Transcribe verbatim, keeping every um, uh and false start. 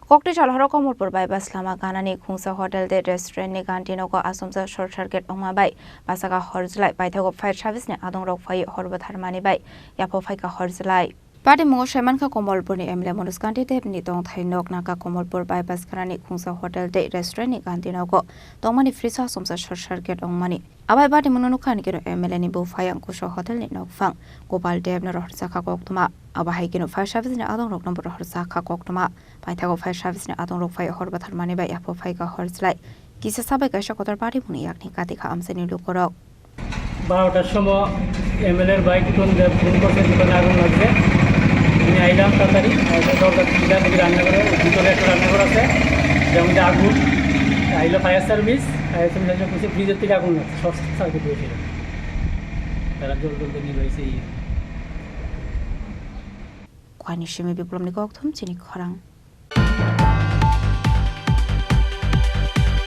Kokti Chalhoro Komolpur bypass lama ganani Khungsa Hotel tei Restaurant ni ganti nogo asomsa short circuit wngma bai bachaka hor jlai paithago fire service ni adongrok phai hor bwtharmani bai yapho phaikha hor jlai. Patimungo saimankha Komolpur ni M L A Manoj Kanti Dev ni tongthai nok naka Komolpur bypass ganani Khungsa Hotel tei Restaurant ni ganti nogo tongmani fridge o asomsa short circuit wngmani. Abai bati mungno nukha ani keno M L A ni buphai ang kuso hotel ni nokphang Gopal Dev no rohorjakha koktwma. Abo hai keno fire service ni adong rokno bo rohorjakha koktwma. Paithago fire service ni adong rok phai hor bwtharmani bai yapho phaikha hor jlai. Kisa sabai kaisa kotor bati mungni yakni katikha amchaini lukorok. বারোটার সময় এমএলএর বাইক কোন ফোন করছে দোকানে আগুন লাগছে। আমি আইলাম তাড়াতাড়ি, আইসা দরজা খুললাম, দেখি রান্নাঘরে, ভিতরে একটা রান্নাঘর আছে, যেমন যে আগুন। আইলো ফায়ার সার্ভিস, ফায়ার সার্ভিস এসে বলছে ফ্রিজের থেকে আগুন লাগছে, শর্ট সার্কিট হয়েছিল। তারা জল জলদি নিয়ে রয়েছে এই। Kwani simi biplomni kokthum chini khorang.